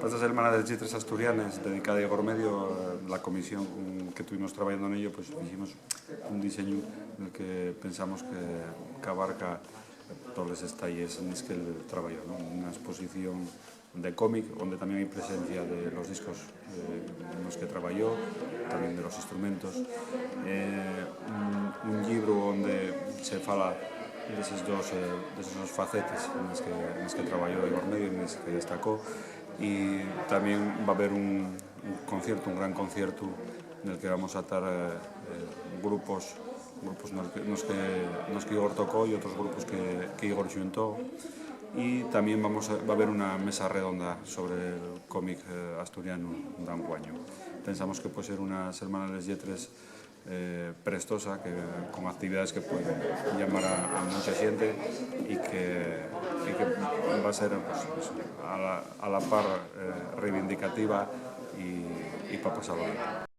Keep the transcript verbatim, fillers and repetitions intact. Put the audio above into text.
Pasta Selmana de les Lletres Asturianes, dedicada a Igor Medio, eh, la comisión que tuvimos trabayando en ello, pues, hicimos un diseñu nel que pensamos que, que abarca toles les talles nes que él trabayó, ¿no? Una exposición de cómic, onde tamién hai presencia de los discos, eh, nos que trabayó, tamién de los instrumentos. Eh, un, un llibru onde se fala deses dos, eh, deses dos facetes nes que, nes que trabayó Igor Medio y nes que destacó. Y tamién va haber un, un conciertu, un gran conciertu, nel que vamos a tar, eh, eh, grupos, grupos nos que, nos que, nos que Igor tocó y otros grupos que, que Igor xuntó. Y tamién vamos a, va haber una mesa redonda sobre el cómic, eh, asturianu d'anguaño. Pensamos que puede ser una Selmana de les Lletres, eh, prestosa, que, con actividades que pueden llamar a, a mucha xente y que, y que va a ser, pues, eso, a la, a la par, eh, reivindicativa y, y pa pasalo bien.